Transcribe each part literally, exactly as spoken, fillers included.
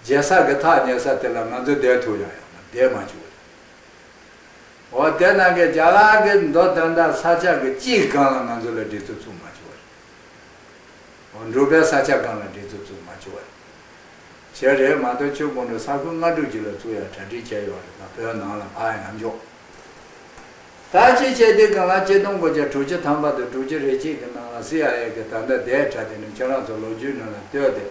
མཇལ་ས་གི་ཐག་ཉེ་ས་དེ་ལ་ང་ཚོ་བསྡད་ཐུབ་ཡང་ཡང་བསྡད་མ་བཅུག་པ་རེད། འོ་དེ་ནང་གི་རྒྱ་གར་གི་མདོ་དོན་དག་ས་ཆ་གི་གཅིག་སྒང་ལ་ང་ཚོ་ལ་སྒྲིག་འཛུགས་བཙུགས་མ་བཅུག་པ་རེད། འོ་འབྲུག་པའི་ས་ཆ་སྒང་ལ་སྒྲིག་འཛུགས་བཙུགས་མ་བཅུག་པ་རེད། བྱས་རེད་མ་གཏོགས་ཆུ་དགོན་དུ་ས་ཁུལ་ལྔ་དྲུག་ཅིག་ལ་བཙུགས་ཡ་གྲ་སྒྲིག་བྱས་ཡོད་རེད་ད་བོད་ནང་ལ་ཕར་ཡང་འཇོག་ད་ཅི་བྱས་དེ་སྒང་ལ་ཆིག་སྟོང་དགུ་བརྒྱ་དྲུག་ཅུ་ཐམ་པ་དང་དྲུག་ཅུ་རེ་གཅིག་གི་ནང་ལ་སི་ཨའི་ཨེ་གི་ད་ལྟ་དེ་དྲ་དེ་ནི་ཁྱེད་རང་ཚོ་ལོ་རྒྱུས་ནང་ལ་ལྟོས་ཏེ།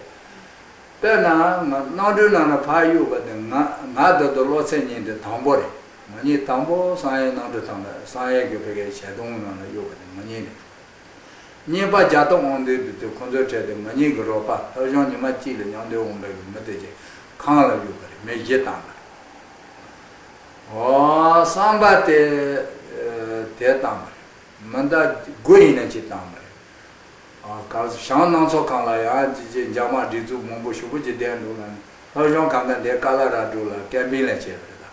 དཔེར་ན་ང་གནམ་གྲུའི་ནང་ལ་ཕར་གཡུགས་པ་དེ་ང་ང་ད་དུང་བློ་ཚད་ཉིད་དེ་དང་པོ་རེད། ང་གཉིས་དང་པོ་བསམ་ཡས་གནམ་གྲུ་ཐང་ལ་བསམ་ཡས་ཀྱི་བོད་སྐད་ཞལ་གདོང་ནང་ལ་གཡུགས་པ་དེ་ང་གཉིས་རེད། གཉིས་པ་རྒྱ་ཐོ་དབང་འདུས་དེ་དུས་ཁོང་ཚོའི་གྲས་དེ་ང་གཉིས་ཀྱི་རོགས་པ་ལྷ་གཞུང་ཉི་མ་གཅིག་ལ་མཉམ་འདུས་འོང་བའི་མི་དེ་ཅིག་ཁང་ལ་གཡུགས་པ་རེད་མི་བཞི་བཏང་བ་རེད། ཨོ་གསུམ་པ་དེ་དེ་བཏང་བ་རེད། མི་ཟླ་དགུ་ཡིན་ན་ཅིག་བཏང་བ་རེད། ཨ་ག་ཞང་སྣང་ཚོགས་ཁང་ལ་ཡང་ཅི་ཅི་འཇག་མ་སྒྲིག་འཛུགས་མང་པོ་ཞུ་བོ་ཅིག་བསྡད་འདུག་ལ་ནི་ལྷ་གཞུང་གང་ལྟར་འདས་ཀ་ལ་ར་འབྲུག་ལ་ཀེམ་པིང་ལ་བྱས་པ་རེད་ད།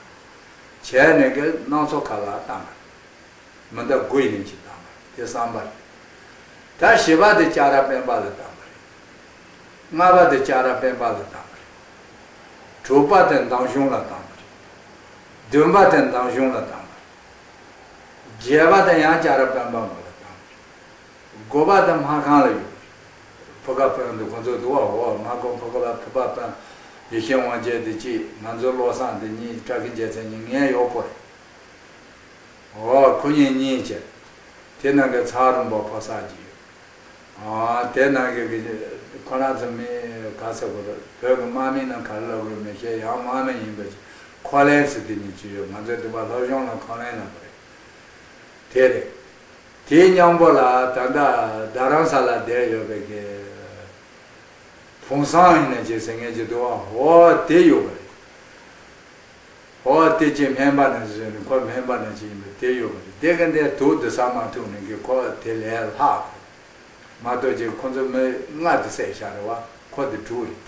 བྱས་ནས་ཀྱི་སྣང་ཚོགས་ཁ་ལ་བཏང་བ་རེད། མི་ཟླ་དགུ་ཡིན་ནས་ཅིག་བཏང་བ་དེ་གསུམ་པ་རེད། ད་བཞི་པ་དེ་ལྕགས་ར་སྤེན་པ་ལ་བཏང་བ་རེད། ལྔ་པ་དེ་ལྕགས་ར་སྤེན་པ་ལ་བཏང་བ་རེད། དྲུག་པ་དེ་འདམ་གཞུང་ལ་བཏང་བ་རེད། བདུན་པ་དེ་འདམ་གཞུང་ལ་བཏང་བ་རེད། བརྒྱད་པ་དེ་ཡང་ལྕགས་ར་སྤེན་པ་མོ་ལ་བཏང་བ་རེད། དགུ་པ་དེ་སྨར་ཁམས་ལ་ཡོད་པ་རེད། ཕུ་ཁ་དཔོན་དུ་ཁོ་ཚོ་འདུག་བ་འོ་སྨར་ཁམས་ཕུ་ཁ་ལ་ཕུ་པ་དཔོན་ཡེ་ཤེས་དབང་རྒྱལ་དེ་གཅིག་ང་ཚོ་བློ་བཟང་དེ་གཉིས་བཀྲ་ཤིས་རྒྱལ་མཚན་གཉིས་ངའི་གཡོག་པོ་རེད། འོ་ཁོ་གཉིས་གཉིས་བྱས། དེ་ནང་གི་ཚ་རོང་པོ་ཕོ་གསར་གྱི་ཡོད། ཨ་དེ་ནང་གི་གི་ཁོ་རང་ཚོ་མི་ག་ཚོད་གོ་རེད་བོད་ཀྱི་དམག་མི་ནང་ག་རེ་ལབ་དགོས་མི་ཤེས་ཡང་དམག་མི་ཡིན་པ་ཅིག་ཁོ་ལན་ཟེར་དེ་གཉིས་ཅིག་ཡོད་ང་ཚོའི་འདི་པ་ལྷོ་གཞུང་ལ་ཁོ་ལན་ལབ་པ་རེད། དེ་རེད། དེའི་མཉམ་པོ་ལ་ད་ལྟ་རྡ་རམ་ས་ལ་བསྡད་ཡོད་པའི་གི་བུང་སང་ཡིན་ན་ཅིག་ཟེར་མཁན་ཅིག་འདུག་ཨ་འོ་དེ་ཡོད་པ་རེད། ཨོ་དེ་ཅི་སྨན་པ་ནས་བཟོས་ནས་ཁོ་སྨན་པ་ནས་ཅི་ཡིན་པ་དེ་ཡོད་པ་རེད་དེ་ག་འདྲའི་དུག་འདི་ཟ་མ་ཐུབ་ནས་གི་ཁོ་དེ་ལས་ལྷག་མ་གཏོགས་ཅི་ཁོ་ཚོ་མི་ལྔ་དེ་བསད་བཞག་རེད་བ་ཁོ་དེ་དྲུག་རེད།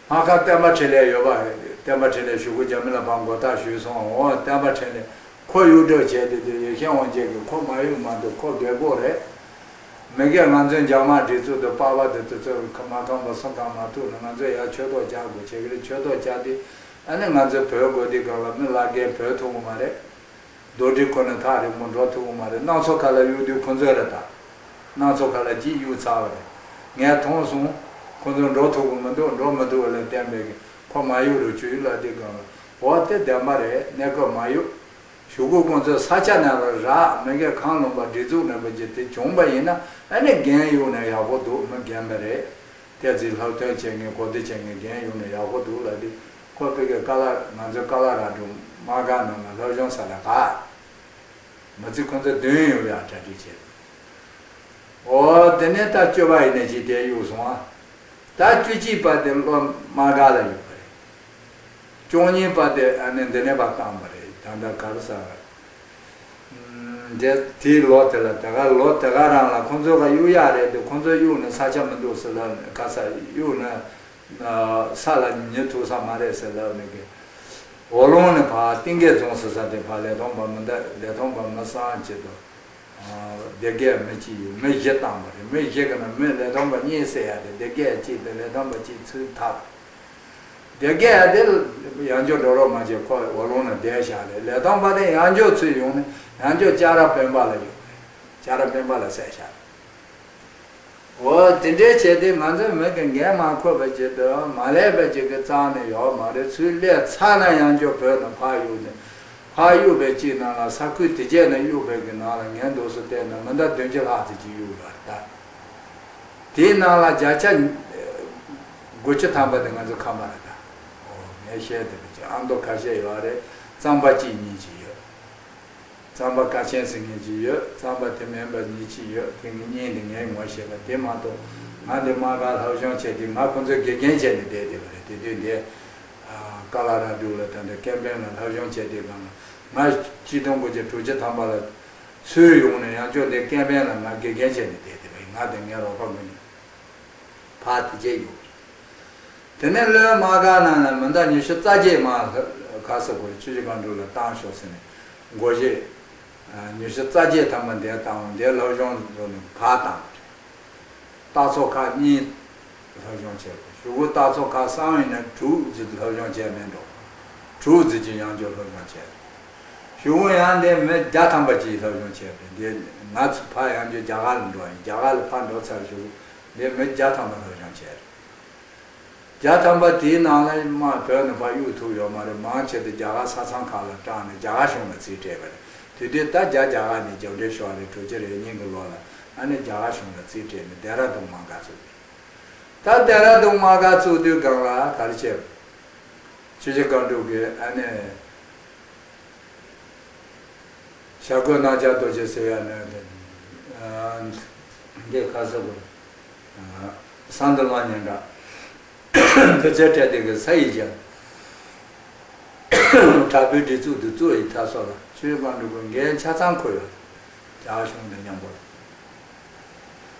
སྨར་ཁམས་བསྟན་པ་འཕྲིན་ལས་ཡོད་པ་རེད་བསྟན་པ་འཕྲིན་ལས་ཞུ་སྒོ་རྒྱ་མི་ལ་ཕར་མགོ་བཏགས་ཞུས་སོང་ཨོ་བསྟན་པ་འཕྲིན་ལས་ཁོ་གཡུག་སྒྲོག་བྱས་ཏེ་དེ་ཡེ་ཤེས་དབང་རྒྱལ་གི་ཁོ་མ་གཡུག་མ་འདུག་ཁོ་རྒད་པོ་རེད། མི་སྒེར་ང་ཚོའི་འཇག་མ་སྒྲིག་འཛུགས་དུ་པགས་པ་དེ་དུས་ཚོད་མ་གང་པ་སོང་གང་མ་ཐུག་ནས་ང་ཚོས་ཡར་ཆོས་ཐོག་བཅར་དགོས་བྱེད་ཀྱི་རེད་ཆོས་ཐོག་བཅར་དུས་ཨ་ནི་ང་ཚོའི་བོད་དགོན་སྡེ་སྒང་ལ་མི་བླ་རྒན་བོད་ཐུབ་ཀྱི་མ་རེད། རྡོ་སྒྲིག་ཁོ་ནས་ཐག་རིང་པོ་འགྲོ་ཐུབ་ཀྱི་མ་རེད་སྣ་ཚོགས་ཁ་ལ་གཡུག་དུས་ཁོ་ཚོས་རེད་ད། སྣ་ཚོགས་ཁ་ལ་གཅིག་གཡུག་ཚར་བ་རེད། ངས་མཐོང་སོང་། ཁོ་ཚོ་འགྲོ་ཐུབ་ཀྱི་མི་འདུག་འགྲོ་མི་ཐུབ་པ་ལ་བརྟེན་པའི་གི་ཁོ་མ་གཡུག་རུ་བཅུག་ཡུལ་ལ་འདི་སྒང་ལ་འོ་དེ་བདེན་པ་རེད་གནས་སྐབས་མ་གཡུག་གཞུག་གུ་ཁོང་ཚོས་ས་ཆ་ནང་ལ་རག་མི་སྒེར་གང་ལུང་པ་སྒྲིག་འཛུགས་ནང་པ་ཅིག་དེ་བྱུང་པ་ཡིན་ན་ཨ་ནི་འགན་གཡུག་ན་ཡག་པོ་འདུག་མི་རྒན་པ་རེད། ཏེ་ཙི་ལྷག་དོན་བྱེད་མཁན་གོ་བདེ་བྱེད་མཁན་འགན་གཡུག་ན་ཡག་པོ་འདུག་ལབ་དུས་ཁོ་ཕ་གིར་ཀ་ལ་ང་ཚོའི་ཀ་ལ་ར་འབྲུག་དམག་སྒར་ནང་ལ་ལྷ་གཞུང་ས་ལ་ག་མི་ཚེ་ཁོང་ཚོ་བདུན་ཡོད་ཡག་གྲ་སྒྲིག་བྱས། ཨོ་དེ་ནས་ད་བཅུ་པ་ཡིན་ནས་ཅིག་དེ་གཡུག་སོང་ཨ། ད་བཅུ་གཅིག་པ་དེ་སློབ་དམག་སྒར་ལ་ཡོད་པ་རེད། བཅུ་གཉིས་པ་དེ་ཨ་ནི་འདི་ནས་ཕར་བཏང་བ་རེད་ད་ལྟ་ག་རེ་ཟ་རེད། འདི་དེའི་ལོ་དེ་ལ་དེ་ག་ལོ་དེ་ག་རང་ལ་ཁོང་ཚོ་ག་གཡུག་ཡག་རེད་འདུག་ཁོང་ཚོ་གཡུག་ནས་ས་ཆ་མི་འདུག་ཟེར་ལབ་ནས་ག་ས་གཡུག་ནས་ས་ལ་ཉལ་ཐུབ་ས་མ་རེད་ཟེར་ལབ་ནས་གི་འོ་ལོང་ནས་ཕར་གཏིང་སྐྱེས་རྫོང་ཟེར་ས་དེ་ཕར་ལས་ཐོན་པ་མི་འདའ་ལས་ཐོན་པ་མི་སང་བྱེད་དོ། སྡེ་དགེ་མི་གཅིག་ཡོད་མི་བཞི་བཏང་བ་རེད་མི་བཞི་གི་ནང་མི་ལས་ཐོན་པ་གཉིས་བསད་ཡག་དེ་སྡེ་དགེ་གཅིག་དང་ལས་ཐོན་པ་གཅིག་ཚུར་ཐར། སྡེ་དགེ་དེ་ཡང་བསྐྱར་འགྲོ་རོགས་མ་བྱེད་ཁོ་འོ་ལོང་ནས་བསྡད་བཞག་རེད་ལས་ཐོན་པ་དེ་ཡང་བསྐྱར་ཚུར་ཡོང་ནས་ཡང་བསྐྱར་ལྕགས་ར་སྤེན་པ་ལ་ཡོད་རེད་ལྕགས་ར་སྤེན་པ་ལ་བསད་བཞག་རེད། འོ་དེ་འདྲའི་བྱས་ཏེ་ང་ཚོའི་མི་གི་འགན་མ་འཁུར་བའི་ཆེད་དུ་མ་ལས་པའི་ཆེད་ཀྱི་རྩ་ནས་ཡོད་མ་རེད་ཚུར་སླེབས་ཚར་ན་ཡང་བསྐྱར་བོད་ནས་ཕར་གཡུགས་ནས་ཕར་གཡུགས་པའི་གཅིག་ནང་ལ་ས་ཁུལ་དེ་རྗེས་ནས་གཡུགས་པའི་གི་ནང་ལ་ངན་འདུག་སུ་བལྟས་ན་མི་འདའ་བདུན་ཅུ་ལྷག་ཙམ་ཅིག་གཡུགས་ཡོད་རེད་ད། དེའི་ནང་ལ་བརྒྱ་ཆ་དགུ་བཅུ་ཐམ་པ་དེ་ང་ཚོ་ཁམས་པ་རེད་ད། འོ་ངས་བཤད་དེ་བ་ཅིག་ཨ་མདོ་ཁ་ཤས་ཡོད་རེད་གཙང་པ་གཅིག་གཉིས་ཅིག་ཡོད། གཙང་པ་ཀ་ཆེན་ཟེར་མཁན་ཅིག་ཡོད་གཙང་པ་དེ་མིན་པ་གཉིས་ཅིག་ཡོད་དེ་ངས་གཉིས་དེ་ངས་ངོ་ཤེས་པ་དེ་མ་གཏོགས་ང་འདི་དམག་སྒར་ལྷ་གཞུང་བྱས་དེ་ང་ཁོང་ཚོའི་དགེ་རྒན་བྱས་ནས་བསྡད་བསྡད་པ་རེད་དེ་དུས་འདི་ཀ་ལ་ར་འབྲུག་ལ་ད་འདི་ཀེམ་པེན་ལ་ལྷ་གཞུང་བྱས་དེ་གང་ལ་ང་ཆིག་སྟོང་དགུ་བརྒྱ་དྲུག་ཅུ་ཐམ་པ་ལ་ཚུར་ཡོང་ནས་ཡང་བསྐྱར་འདི་ཀེམ་པེན་ལ་ང་དགེ་རྒན་བྱས་ནས་བསྡད་བསྡད་པ་ཡིན་ང་དང་ངའི་རོགས་པ་ངོས་ནས། ཕར་དེ་རྗེས་ཡོད། དེ་ནས་བློན་དམག་སྒར་ནང་ལ་མི་འདའ་ཉི་ཤུ་རྩ་བརྒྱད་མ་ག་ས་གོ་ཆུ་བཞི་སྒང་དྲུག་ལ་བཏང་ཤོག་ཟེར་ནས་སྒོར་གཞས་ཉི་ཤུ་རྩ་བརྒྱད་ཐམ་པ་འདིར་བཏང་འདིར་ལྷ་གཞུང་འགྲོ་ནས་ཕར་བཏང་བ་རེད། སྟག་ཚོ་ཁག་གཉིས། སློབ་སྦྱོང་བྱས་པ། གཞུག་གུ་ལྟ་ཚོ་ཁག་གསང་བའི་ནང་དྲུག་ཙམ་སློབ་སྦྱོང་བྱས་མེད་འགྲོ། དྲུག་ཙམ་གྱི་ཡང་བསྐྱར་སློབ་སྦྱོང་བྱས། གཞུག་གུ་ཡང་འདི་མི་བརྒྱ་ཐམ་པ་ཅིག་སློབ་སྦྱོང་བྱས་པས། འདི་ང་ཚོ་ཕར་ཡང་བསྐྱར་རྒྱ་གར་ལ་འགྲོ་ཡིན། རྒྱ་གར་ལ་ཕར་འགྲོ་ཚར། གཞུག་གུ་འདི་མི་བརྒྱ་ཐམ་པ་སློབ་སྦྱོང་བྱས། བརྒྱ་ཐམ་པ་དེའི་ནང་ལ་མ་བོད་ནས་ཕར་གཡུག་ཐུབ་ཡོད་མ་རེད། མང་ཆེ་དེ་རྒྱ་གར་ས་མཚམས་ཁག་ལ་སྐྲག་ནས་རྒྱ་གར་གཞུང་ལ་རྩིས་སྤྲད་པ་རེད། དེ་དུས་ད་རྒྱ་རྒྱ་གར་ནས་རྒྱབ་འབྲེལ་ཤོར་རེད། དྲུག་ཅུ་རེ་གཉིས་ཀྱི་ལོ་ལ་ཨ་ནི་རྒྱ་གར་གཞུང་ལ་རྩིས་སྤྲད་ནས་ལྡེ་ར་ལྡུན་དམག་སྒར་བཙུགས་པ་རེད། ད་ལྡེ་ར་ལྡུན་དམག་སྒར་བཙུགས་དུས་སྒང་ལ་ག་རེ་བྱས་པ། ཆུ་བཞི་སྒང་དྲུག་གིས་ཨ་ནི། ཞྭ་གོས་རྣམ་རྒྱལ་རྡོ་རྗེ་ཟེར་ཡ་ནི། འདི་ག་ཟེར་དགོས། སང་དུ་ལོ་ཉེ་འདྲ། དེ་ཚོའི་གྲས་དེ་གི་ས་ཡི་རྒྱལ། དྲག་པོའི་སྒྲིག་འཛུགས་དེ་བཙུགས་ཡི་ཐ་སོ་ལ་ཆུ་བཞི་སྒང་དྲུག་གི་འགན་ཆ་ཚང་འཁུར་ཡོད། རྒྱ་གར་གཞུང་དང་མཉམ་པོ་ལ།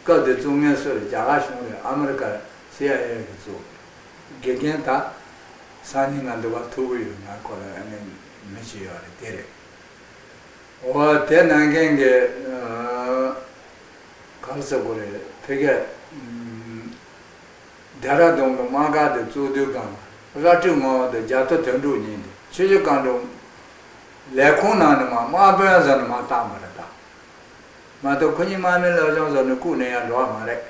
སྐབས་དེ་བཙུགས་མཁན་སུ་རེད། རྒྱ་གར་གཞུང་རེད། ཨ་མི་རི་ཀ་རེད། སི་ཨའི་ཨེ་གི་གཙོ། དགེ་རྒན་ད་སང་ཉིན་ང་འདི་བ་ཐུག་གི་ཡོད། ང་ཁོ་ལ་ཨ་ནི་མི་ཞིག་ཡོད་རེད། དེ་རེད། འོ་དེ་ནང་བཞིན་གྱི། ཨ། ག་རེ་ཟེར་དགོས་རེད། ཕ་གིར། ཨམ། ལྡེ་ར་ལྡུན་གྱི་དམག་སྒར་དེ་བཙུགས་དུས་སྒང་ལ་རལ་གྲི་ངོ་བོ་དེ་རྒྱ་ཐོ་དོན་གྲུབ་གཉིས་དེ་ཆུ་བཞི་སྒང་དྲུག་ལས་ཁུངས་ནང་ནས་མར་དམག་དཔོན་བཟོ་ནས་མར་བཏང་བ་རེད་ད། མ་གཏོགས་ཁོ་གཉིས་དམག་མི་སློབ་སྦྱོང་བཟོ་ནས་བཀུག་ནས་ཡར་འགྲོ་བ་མ་རེད།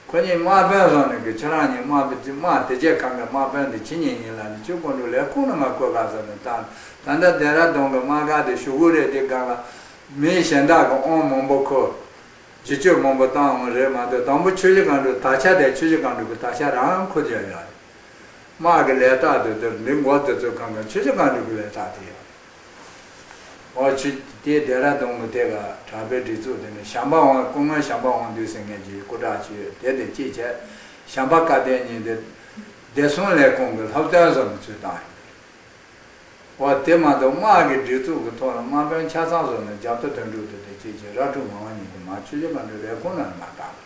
ཁོ་གཉིས་དམག་དཔོན་བཟོ་ནས་གི་ཁྱེད་རང་གཉིས་དམག་དཔོན་དེ་དམག་དེ་རྒྱལ་ཁང་གི་དམག་དཔོན་དེ་ཁྱེད་གཉིས་ཡིན་ལབ་ནས་ཆུ་སྒང་དྲུག་ལས་ཁུངས་ནས་མར་བཀོད་ག་བཟོ་ནས་བཏང་། ད་ལྟ་ལྡེ་ར་ལྡུན་གྱི་དམག་སྒར་དེ་གཞུག་གུ་རེད། དེ་སྒང་ལ་མི་གཞན་དག་གི་དབང་མང་པོ་ཁུར། བསྒྱུར་བཅོས་མང་པོ་བཏང་བ་རེད་མ་གཏོགས། དང་པོ་ཆུ་བཞི་སྒང་དྲུག་དར་ཆ་དེ་ཆུ་བཞི་སྒང་དྲུག་གི་དར་ཆ་རང་ཁུར་བཞག་ཡོད་རེད། དམག་གི་ལས་རྟགས་དེ་དེར་འདི་མགོ་དེ་ཚོ་གང་ག་ཆུ་བཞི་སྒང་དྲུག་གི་ལས་རྟགས་དེ་ཡོད། འོ་ཆུ་དེ་ལྡེ་ར་ལྡུན་གྱི་དེ་ག་དྲག་པོའི་སྒྲིག་འཛུགས་དེ་ནི་བྱམས་པ་དབང་སྐུ་ངོ་བྱམས་པ་དབང་འདུས་ཟེར་མཁན་གྱི་སྐུ་དྲག་ཅིག་ཡོད། དེ་དེ་གཅིག་བྱས། བྱམས་པ་སྐལ་ལྡན་གཉིས་དེ་བདེ་སྲུང་ལས་ཁུངས་ཀྱི་སློབ་སྟོན་བཟོ་ནས་ཚུར་བཏང་ཡོད། འོ་དེ་མ་གཏོགས་དམག་གི་སྒྲིག་འཛུགས་ཀྱི་ཐོག་ལ་དམག་དཔོན་ཆ་ཚང་བཟོ་ནས་རྒྱ་ཐོ་དོན་གྲུབ་དེ་དེ་གཅིག་བྱས། རལ་གྲི་ངོ་བོ་གཉིས་དེ་མར་ཆུ་བཞི་སྒང་དྲུག་ལས་ཁུངས་ནང་ལ་མར་བཏང་བ་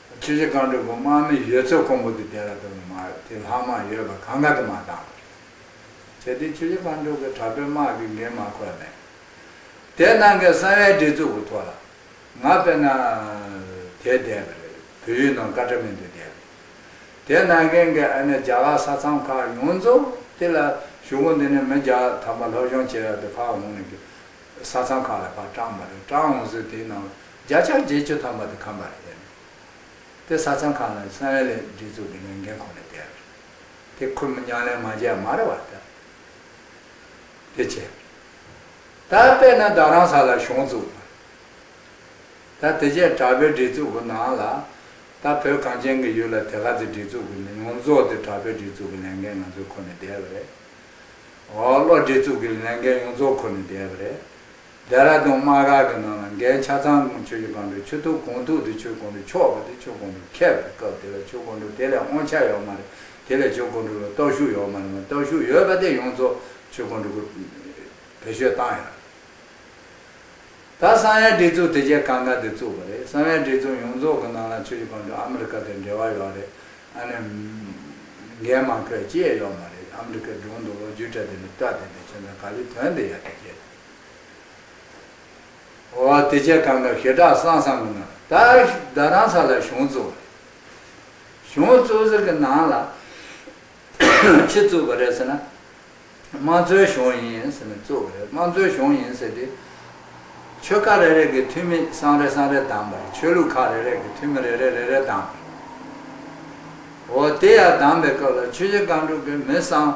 རེད། ཆུ་བཞི་སྒང་དྲུག་གི་དམག་མི་ཡོད་ཚད་ཀོང་པོ་དེ་ལྡེ་ར་ལྡུན་ལ་མར་དེ་ལྷག་མ་ཡོད་པ་གང་ག་དེ་མར་བཏང་བ་རེད། བྱས་དུས་ཆུ་བཞི་སྒང་དྲུག་གི་དྲག་པོའི་དམག་གི་འགན་མ་ཁུར་མེད། དེ་ནང་གི་གསང་བའི་སྒྲིག་འཛུགས་ཀྱི་ཐོག་ལ་ང་དཔེར་ན་དེ་བསྡད་པ་རེད། བལ་ཡུལ་ནང་ཀ་ཏ་མན་ཌུ་བསྡད་པ་རེད། དེ་ནང་གི་ཨ་ནི་རྒྱ་གར་ས་མཚམས་ཁག་ཡོངས་རྫོགས་དེ་ལ་གཞུག་གུ་འདི་ནས་མི་བརྒྱ་ཐམ་པ་སློབ་སྦྱོང་བྱེད་ཡག་དེ་ཕར་འོང་ནས་གི་ས་མཚམས་ཁག་ལ་ཕར་བཀྲམ་པ་རེད། བཀྲམ་འོང་ཟེར། དེའི་ནང་བརྒྱ་ཆ་བརྒྱད་ཅུ་ཐམ་པ་དེ་ཁམས་པ་རེད། དེ་ས་མཚམས་ཁག་ལ་གསང་བའི་ལས་སྒྲིག་འཛུགས་ཀྱི་ལས་འགན་ཁུར་ནས་བསྡད་པ་རེད། དེ་ཁུར་མི་ཉམས་ལེན་མ་བྱས་མ་རེད་བ་ད། དེ་བྱས། ད་དཔེར་ན་རྡ་རམ་ས་ལ་གཞུང་བཙུགས་པ། ད་དེ་རྗེས་དྲག་པོའི་སྒྲིག་འཛུགས་ཀྱི་ནང་ལ་ད་བོད་གངས་ཅན་གྱི་ཡུལ་ལ་དེ་ག་ཚོད་སྒྲིག་འཛུགས་ཀྱི་ཡོངས་རྫོགས་དེ་དྲག་པོའི་སྒྲིག་འཛུགས་ཀྱི་ལས་འགན་ང་ཚོས་ཁུར་ནས་བསྡད་པ་རེད། འོ་བློ་སྒྲིག་འཛུགས་ཀྱི་ལས་འགན་ཡོངས་རྫོགས་ཁུར་ནས་བསྡད་པ་རེད། ལྡེ་ར་ལྡུན་དམག་སྒར་གྱི་ནང་ལ་འགན་ཆ་ཚང་ཆུ་བཞི་སྒང་དྲུག་ཆུ་ཐུབ་གོང་ཐུབ་དེ་ཆུ་སྒང་དྲུག་ཆོག་པ་དེ་ཆུ་སྒང་དྲུག་ཁེབས་པའི་སྐབས་དེ་ལ་ཆུ་སྒང་དྲུག་དེ་ལས་དབང་ཆ་ཡོད་མ་རེད། དེ་ལས་ཆུ་སྒང་དྲུག་ལ་སྟོབས་ཤུགས་ཡོད་མ་རེད། སྟོབས་ཤུགས་ཡོད་པ་དེ་ཡོངས་རྫོགས་ཆུ་སྒང་དྲུག་གིས་བེད་སྤྱོད་བཏང་ཡོད། ད་གསང་བའི་སྒྲིག་འཛུགས་དེ་རྗེས་གང་ག་དེ་བཙུགས་པ་རེད། གསང་བའི་སྒྲིག་འཛུགས་ཡོངས་རྫོགས་ཀྱི་ནང་ལ་ཆུ་བཞི་སྒང་དྲུག་ཨ་མི་རི་ཀ་དང་འབྲེལ་བ་ཡོད་རེད། ཨ་ནི་འགན་མ་ཁུར་ཅི་ཡང་ཡོད་མ་རེད། ཨ་མི་རི་ཀའི་སྒྲུང་དུ་ལོ་རྒྱུས་སྤྲད་དེ་ནི་སྟོད་དེ་ནི་ཁྱོད་ཚོ་ག་ལེ་དོན་དེ་ཡ་དེ་རེད། འོ་དེ་རྗེས་གང་ག་ཞེ་དྲག་གསང་གསང་གི་ནང་ད་རྡ་རམ་ས་ལ་གཞུང་བཙུགས་པ་རེད། གཞུང་བཙུགས་ཟེར་གི་ནང་ལ་ཅི་བཙུགས་པ་རེད་ཟེར་ན། དམངས་གཙོའི་གཞུང་ཡིན་ཟེར་ནས་བཙུགས་པ་རེད། དམངས་གཙོའི་གཞུང་ཡིན་ཟེར་ཏེ། ཆོལ་ཁ་རེ་རེ་གི་འཐུས་མི་སང་རེ་སང་རེ་བདམས་པ་རེད། ཆོས་ལུགས་ཁག་རེ་རེ་གི་འཐུས་མི་རེ་རེ་རེ་རེ་བདམས་པ་རེད། འོ་དེ་ཡང་བདམས་པའི་སྐབས་ལ་ཆུ་བཞི་སྒང་དྲུག་གི་མི་སང་།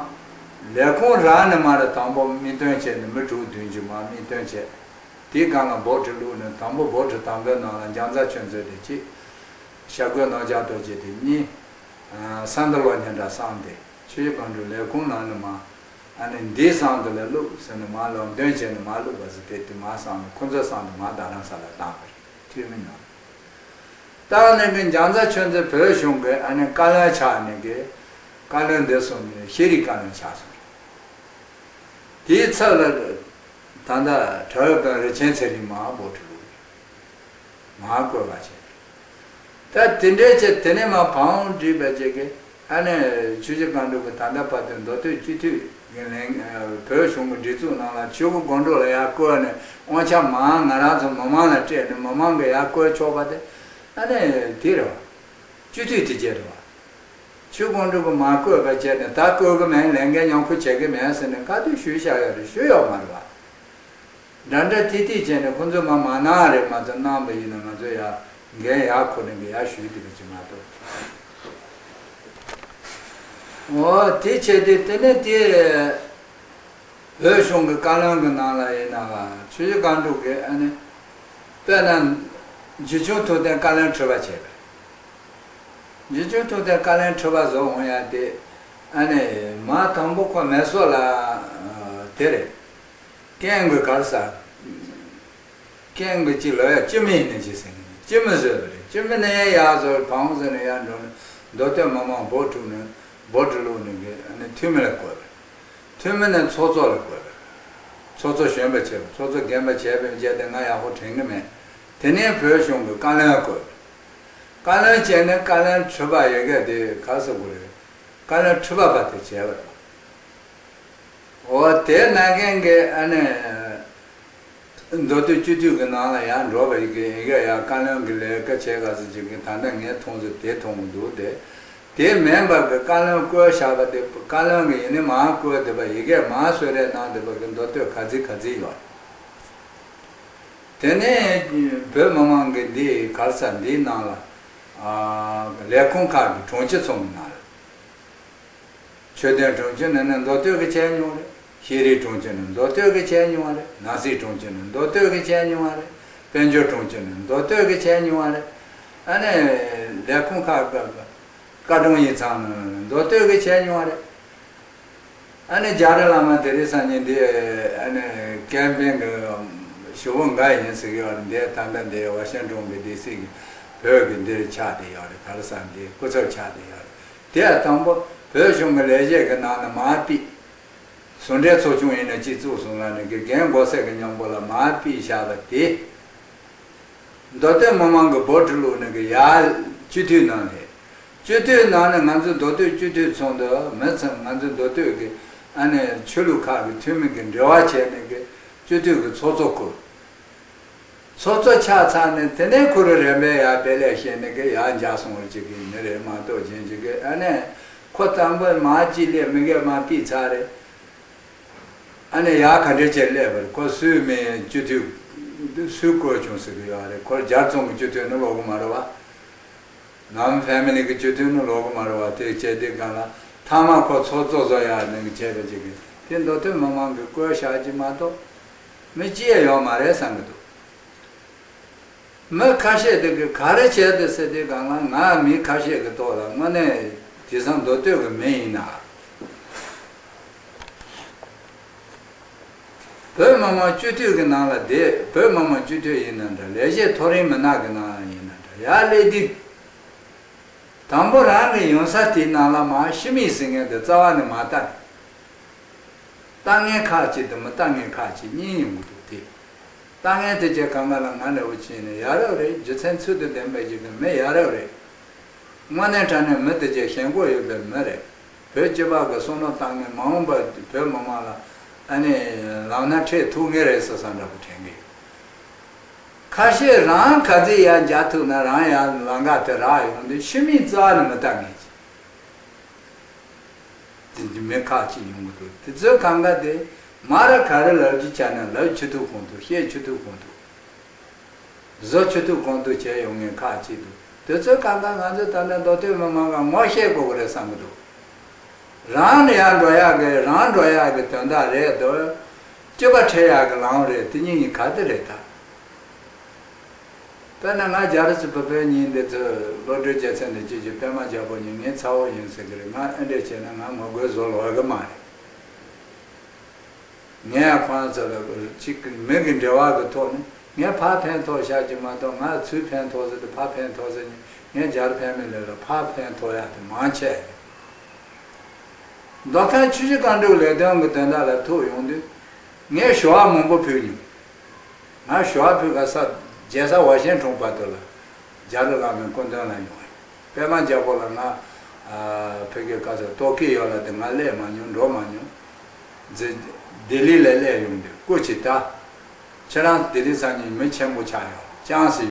ལས་ཁུངས་རང་ནས་མར་དང་པོ་མིང་འདོན་བྱས་ནས་མི་དྲུག་བདུན་ཅུ་མར་མིང་འདོན་བྱས། དེའི་སྒང་ལ་འབོ་ཁྲི་བླུགས་ནས་དང་པོ་འབོ་ཁྲི་དང་པོའི་ནང་ལ་འཇང་ཚ་ཆོས་མཛད་དེ་གཅིག་ཞྭ་གོས་རྣམ་རྒྱལ་རྡོ་རྗེ་དེ་གཉིས། ཨ། ས་མཐོ་ལོ་ཉེ་འདྲ་གསང་དེ་ཆུ་བཞི་སྒང་དྲུག་ལས་ཁུངས་ནང་ནས་མར། ཨ་ནི་འདིའི་སང་དེ་ལ་བླུགས་ཟེར་ནས་མར་ལམ་སྟོན་བྱས་ནས་མར་བླུགས་པ་ཟེར་དེ་དེ་མར་སང་ནས་ཁོ་ཚོའི་སང་དེ་མར་རྡ་རམ་ས་ལ་བཏང་བ་རེད། འཐུས་མི་ནང་། བཏང་ནས་གི་འཇང་ཚ་ཆོས་མཛད་བོད་གཞུང་གི་ཨ་ནི་བཀའ་བློན་ཆགས་ནས་གི། བཀའ་བློན་འདི་སོང་ནས་ཤེས་རིག་བཀའ་བློན་ཆགས་སོང་། དེའི་ཚབ་ལ་ད་ལྟ་གྲྭ་བའི་དཔོན་རིན་ཆེན་ཚེ་རིང་མར་འབོ་ཁྲི་བླུགས། མར་བསྐོས་པ་བྱས། ད་དེ་འདྲའི་ཆེད་དེ་ནས་མར་བང་བསྒྲིགས་པའི་རྗེས་ཀྱི་ཨ་ནི་ཆུ་བཞི་སྒང་དྲུག་གི་ད་ལྟ་བར་དུ་མདོ་སྟོད་སྤྱི་འཐུས་ཀྱི་ལས། བོད་གཞུང་གི་སྒྲིག་འཛུགས་ནང་ལ་ཆུ་བཞི་སྒང་དྲུག་ལ་ཡར་བསྐོས་ནས་དབང་ཆ་མར་ང་རང་ཚོ་མི་མང་ལ་སྤྲད་ནས་མི་མང་གིས་ཡར་བསྐོས་ཆོག་པ་དེ་ཨ་ནི་དེ་རེད་བ། སྤྱི་འཐུས་དེ་བྱས་རེད་བ། ཆོས་ཀོང་སྤྲུལ་གྱིས་མ་བསྐོས་པ་བྱས་ནས་ད་བསྐོས་གི་མེད། ལས་འགན་མཉམ་འཁུར་བྱེད་གི་མེད་ཟེར་ནས་བཀའ་བསྡུར་ཞུས་བཞག་ཡོད་རེད། ཞུས་ཡོད་མ་རེད་བ། འདྲ་འདྲ་ཐིག་ཐིག་བྱས་ནས་ཁོ་ཚོས་མ་མ་གནང་རེད། མ་ཚོ་གནང་པ་ཡིན་ན་ང་ཚོ་ཡ་འགན་ཡག་ཁུར་ནས་གི་ཡ་ཞུས་བསྡད་པ་ཅིག་མ་གཏོགས། འོ་དེ་བྱས་ཏེ་དེ་ནས་དེ་བོད་གཞུང་གི་བཀའ་བློན་གྱི་ནང་ལ་ཡིན་ན་ཆུ་བཞི་སྒང་དྲུག་གི་ཨ་ནི་དཔེར་ན་འཇུ་ཆུང་ཐུབ་བསྟན་བཀའ་བློན་ཁྲི་པ་བྱས་པས། འཇུ་ཆུང་ཐུབ་བསྟན་བཀའ་བློན་ཁྲི་པ་བཟོ་འོང་ཡ་དེ་ཨ་ནི་མ་དང་པོ་ཁོ་མེ་སོག་ལ་དེ་རེད། ཀན་གྱི་གར་ས། ཀན་གྱི་གཅིག་ལ་ཡ་སྤྱི་མི་ཡིན་ནི་ཅི་ཟེར་ནི་སྤྱི་མི་བཟོས་པ་རེད། སྤྱི་མི་ནས་ཡ་བཟོ་བའི་བང་ཟེར་ནས་ཡ་འགྲོ་ནི་མདོ་སྟོད་མི་མང་བོ་དྲུག་ནི་བོ་དྲུག་ལུག་ནི་གི་ཨ་ནི་འཐུས་མི་ལ་བསྐོས་པ། འཐུས་མི་ནས་ཚོགས་གཙོ་ལ་བསྐོས་པ། ཚོགས་གཙོ་གཞོན་པ་བྱས་པ། ཚོགས་གཙོ་རྒན་པ་བྱས་པའི་རྗེས་དེ་ང་ཡག་པོ་དྲན་གི་མེད། དེ་ནས་བོད་གཞུང་གི་བཀའ་བློན་བསྐོས་པ། བཀའ་བློན་བྱས་ནས་བཀའ་བློན་ཁྲི་པ་ཡི་གེ་དེ་ག་ཟེར་དགོས་རེད། བཀའ་བློན་ཁྲི་པ་པ་དེ་བྱས་པ་རེད། འོ་དེ་ན་མཁན་གྱི་ཨ་ནི་མདོ་སྟོད་སྤྱི་འཐུས་ཀྱི་ནང་ལ་ཡང་འགྲོ་བ་ཡི་གེ་ཡི་གེ་ཡང་བཀའ་བློན་གྱི་ལས་ཀ་བྱས་ག་ཚོད་ཅིག་གི་ད་ལྟ་ངས་མཐོང་ཚོད་དེ་མཐོང་གི་འདུག་དེ་དེ་མིན་པ་གི་བཀའ་བློན་བསྐོས་བཞག་པ་དེ་བཀའ་བློན་གྱི་ཡིན་ནི་མ་བསྐོས་བསྡད་པ་ཡི་གེ་མ་གསོལ་རས་གནང་བསྡད་པ་གི་མདོ་སྟོད་ག་ཚིག་ག་ཚིག་ཡོད། དེ་ནས་བོད་མི་མང་གི་འདི་གར་ས་འདིའི་ནང་ལ་ཨ་ལས་ཁུངས་ཁག་གི་དྲུང་ཆེ་ཚོ་གི་ནང་ལ། ཆོས་དོན་དྲུང་ཆེ་ནི་ནི་མདོ་སྟོད་ཀྱི་བྱས་མྱོང་རེད། ཤེས་རིག་དྲུང་ཆེ་ནི་མདོ་སྟོད་ཀྱི་བྱས་མྱོང་བ་རེད། ནང་སྲིད་དྲུང་ཆེ་ནི་མདོ་སྟོད་ཀྱི་བྱས་མྱོང་བ་རེད། དཔལ་འབྱོར་དྲུང་ཆེ་ནི་མདོ་སྟོད་ཀྱི་བྱས་མྱོང་བ་རེད། ཨ་ནི་ལས་ཁུངས་ཁག་གི་བཀའ་དྲུང་ཡིག་ཚང་ནི་མདོ་སྟོད་ཀྱི་བྱས་མྱོང་བ་རེད། ཨ་ནི་རྒྱ་རི་བླ་མ་དེ་རིང་སང་ཉིན་འདི་ཨ་ནི་ཀན་པེན་གྱི་ཞུ་བོ་འགའ་ཡིན་ཟེར་གྱི་ཡོད་རེད། འདི་ད་ལྟ་འདི་ཝ་ཤིང་ཊོན་གྱི་ཌི་སི་གི་བོད་ཀྱི་འདིར་ཆགས་བསྡད་ཡོད་རེད། ག་རེ་ཟེར་འདི་སྐུ་ཚབ་ཆགས་བསྡད་ཡོད་རེད། དེ་ཡང་དང་པོ་བོད་གཞུང་གི་ལས་བྱེད་ཀྱི་ནང་ནས་མར་ཕུད། ཟུང་འབྲེལ་ཚོགས་ཆུང་ཡིན་ན་གཅིག་བཙུགས་སོང་ལ་ནི་དགེ་རྒན་མགོ་སེར་གྱི་མཉམ་པོ་ལ་མར་ཕུད་བཞག་པ་དེ། མདོ་སྟོད་མི་མང་གི་བོ་ཊི་བླུགས་ནས་གི་ཡར་སྤྱི་འཐུས་ནང་ནས། སྤྱི་འཐུས་ནང་ནས་ང་ཚོ་མདོ་སྟོད་སྤྱི་འཐུས་ཚོགས་འདུ་མི་ཚང་ང་ཚོ་མདོ་སྟོད་ཀྱི་ཨ་ནི་ཆོས་ལུགས་ཁག་གི་འཐུས་མི་གི་འབྲེལ་བ་བྱས་ནས་གི་སྤྱི་འཐུས་ཀྱི་ཚོགས་གཙོ་བསྐོས། ཚོགས་གཙོ་ཆགས་ཚར་ནས་དེ་ནས་ཁོ་རང་རིམ་པས་ཡར་དཔེ་ལེགས་བཤད་ནས་གི་ཡར་འཇགས་སོང་བ་ཅིག་གི་མི་རེད་མ་གཏོགས་གཞན་ཅིག་གི་ཨ་ནི་ཁོ་དང་པོ་མར་གཅིག་སླེབས། མི་འགས་མར་ཕུད་ཚར་རེད། ཨ་ནི་ཡར་ག་འདྲ་བྱས་སླེབས་པ་རེད། ཁོ་སུའི་མིང་སྤྱི་འཐུས་སུས་བསྐོས་བྱུང་ཟེར་གི་ཡོད་རེད། ཁོ་རྒྱལ་ཚོང་གི་སྤྱི་འཐུས་ནི་ལོག་གི་མ་རེད་བ། ནམ་ཕེ་མི་ལི་གི་སྤྱི་འཐུས་ནི་ལོག་གི་མ་རེད་བ། དེ་བྱས་དེ་སྒང་ལ་མཐའ་མ་ཁོ་ཚོགས་གཙོ་བཟོ་ཡག་ནི་བྱས་པ་ཅིག་གི་དེ་མདོ་སྟོད་མི་མང་གི་བསྐོས་བཞག་ཅིག་མ་གཏོགས་མི་གཅིག་ཡང་ཡོད་མ་རེད་བསམ་གི་འདུག་མི་ཁ་ཤས་དེ་གི་ག་རེ་བྱས་ཏེ་ཟེར་དེ་སྒང་ལ་ང་མི་ཁ་ཤས་ཀྱི་ཐོག་ལ་དངོས་གནས་དེང་སང་མདོ་སྟོད་ཀྱི་མི་ཡིན་ན། བོད་མི་མང་སྤྱི་འཐུས་ཀྱི་ནང་ལ་བསྡད། བོད་མི་མང་སྤྱི་འཐུས་ཡིན་ན་འདྲ། ལས་བྱེད་མཐོ་རིམ་མི་སྣ་གི་ནང་ཡིན་ན་འདྲ། ཡར་སླེབས་དུས། དང་པོ་རང་གི་ཡོང་ས་དེའི་ནང་ལ་མར་ཕྱི་མིག་ཟེར་མཁན་དེ་རྩ་བ་ནས་མ་ལྟ། ལྟ་མཁན་ཁག་ཅིག་དང་མི་ལྟ་མཁན་ཁག་ཅིག་གཉིས་ཡོང་གི་འདུག་སྟེ། ལྟ་མཁན་དེ་ཚོ་གང་ག་ལ་ང་འདྲ་བོ་བྱས་ནས་ཡ་རབས་རེད། རྒྱུ་མཚན་ཚུལ་དང་ལྡན་པ་ཞིག་གི་མི་ཡ་རབས་རེད། དངོས་གནས་དྲང་གནས་མི་དེ་ཚོ་ཞེན་ཁོག་ཡོད་པའི་མི་རེད། བོད་སྤྱི་པ་གི་བསམ་བློ་བཏང་ནས་མ་འོངས་པ་བོད་མི་མང་ལ་ཨ་ནི་ལམ་སྣ་འཕྲད་ཐུབ་ངེས་རེད་ཟེར་བསམ་འདྲ་པོ་དྲན་གི་ཡོད། ཁ་ཤས་རང་ག་ཚོད་ཡར་འཇགས་ཐུབ་ན་རང་ཡར་ལམ་ཁ་དེ་རག་ཡོང་དུས་ཕྱི་མིག་རྩ་ནས་མི་ལྟ་མཁན་ཅིག་དེ་འདི་མི་ཁག་ཅིག་ཡོང་གི་འདུག་དེ་ཚོའི་གང་ག་དེ་མ་ར་ག་རེ་ལབ་རྒྱུ་ཆ་ན་ལབ་ཆི་ཐུབ་གང་ཐུབ། བཤད་ཆི་ཐུབ་གང་ཐུབ། བཟོ་ཆི་ཐུབ་གང་ཐུབ་བྱས་ཡོང་མཁན་ཁག་ཅིག་འདུག་དེ་ཚོའི་གང་ག་ང་ཚོས་ད་ལྟ་མདོ་སྟོད་མི་མང་ག་ངོ་ཤེས་དགོས་ཀྱི་རེད་བསམ་གྱི་འདུག་རང་ནས་ཡར་འགྲོ་ཡག་གི་རང་འགྲོ་ཡག་གི་དོན་དག་རེད་འདུག་སྤྱི་པ་ཁྲིད་ཡག་གི་ལམ་རེད། དེ་གཉིས་གཉིས་ག་དེ་རེད་ད། དཔེར་ན་ང་རྒྱ་རི་སི་བུ་བོད་གཉིས་འདི་ཚོས་བློ་གྲོས་རྒྱལ་མཚན་འདི་སྐྱིད་ཀྱི་པད་མ་རྒྱལ་པོ་གཉིས་ངའི་ཚ་བོ་ཡིན་ཟེར་གི་རེད། ང་ཨེ་འདྲས་བྱས་ན་ང་ངོ་རྒོལ་བཟོ་ལོག་གི་མ་རེད། ངས་ཁོང་ཚོ་ལ་གཅིག་མི་གི་འབྲེལ་བ་གི་ཐོག་ནས་ངས་ཕར་ཕན་ཐོགས་བཞག་གི་མ་གཏོགས་ང་ཚུར་ཕན་ཐོགས་ཟེར་དུས་ཕར་ཕན་ཐོགས་ཟེར་ནས་ངས་རྒྱ་རི་ཕན་མི་ལས་ལ་ཕར་ཕན་ཐོགས་ཡག་དེ་མང་ཆེ་ཡོད། མདོ་ཁམས་ཆུ་བཞི་སྒང་དྲུག་ལས་དོན་གྱི་དོན་དག་ལ་ཐུག་ཡོང་དུས་ངས་ཞུ་བ་མང་པོ་ཕུལ་མྱོང་། ང་ཞུ་བ་ཕུལ་ག་ས་རྒྱལ་ས་ཝ་ཤིང་ཊོན་བར་དུ་ལ་རྒྱ་རི་བླ་མའི་སྐུ་མདུན་ལ་ཡོང་བས། པད་མ་རྒྱལ་པོ་ལ་ང་ཕ་གི་ག་ས་ཏོ་ཀི་ཡོ་ལ་དེ་ང་སླེབས་མ་མྱོང་། འགྲོ་མ་མྱོང་། ཛི་ལྡི་ལི་ལ་སླེབས་ཡོང་དུས་སྐུ་མཁྱེན་ད། ཁྱེད་རང་ལྡི་ལི་སང་ཉིན་མི་ཆེན་པོ་ཆགས་ཡོང་ཅང་སི།